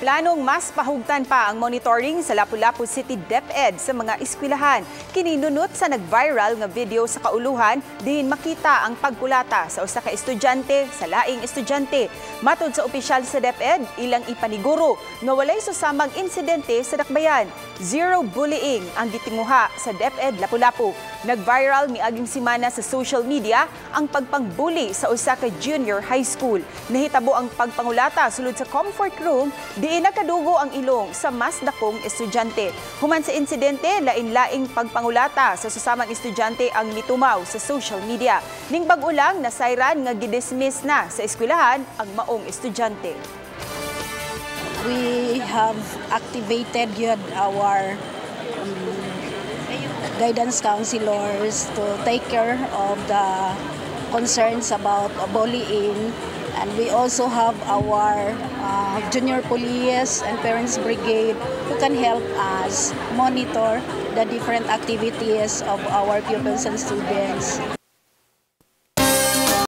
Planong mas pahugtan pa ang monitoring sa Lapu-Lapu City DepEd sa mga eskwelahan. Kini nunot sa nag-viral nga video sa kauluhan diin makita ang pagkulata sa usa ka estudyante sa laing estudyante. Matod sa opisyal sa DepEd, ilang ipaniguro nga walay susamang insidente sa dakbayan. Zero bullying ang gitinguha sa DepEd Lapu-Lapu. Nag-viral miaging semana sa social media ang pagpangbully sa usa ka junior high school. Nahitabo ang pagpangulata sulod sa comfort room diin nagkadugo ang ilong sa mas dakong estudyante. Human sa insidente, lain-laing pagpangulata sa susamang estudyante ang mitumaw sa social media. Ning bag-o lang, nasayran nga gidismiss na sa eskwelahan ang maong estudyante. We have activated yun our guidance counselors to take care of the concerns about bullying, and we also have our junior police and parents brigade who can help us monitor the different activities of our pupils and students.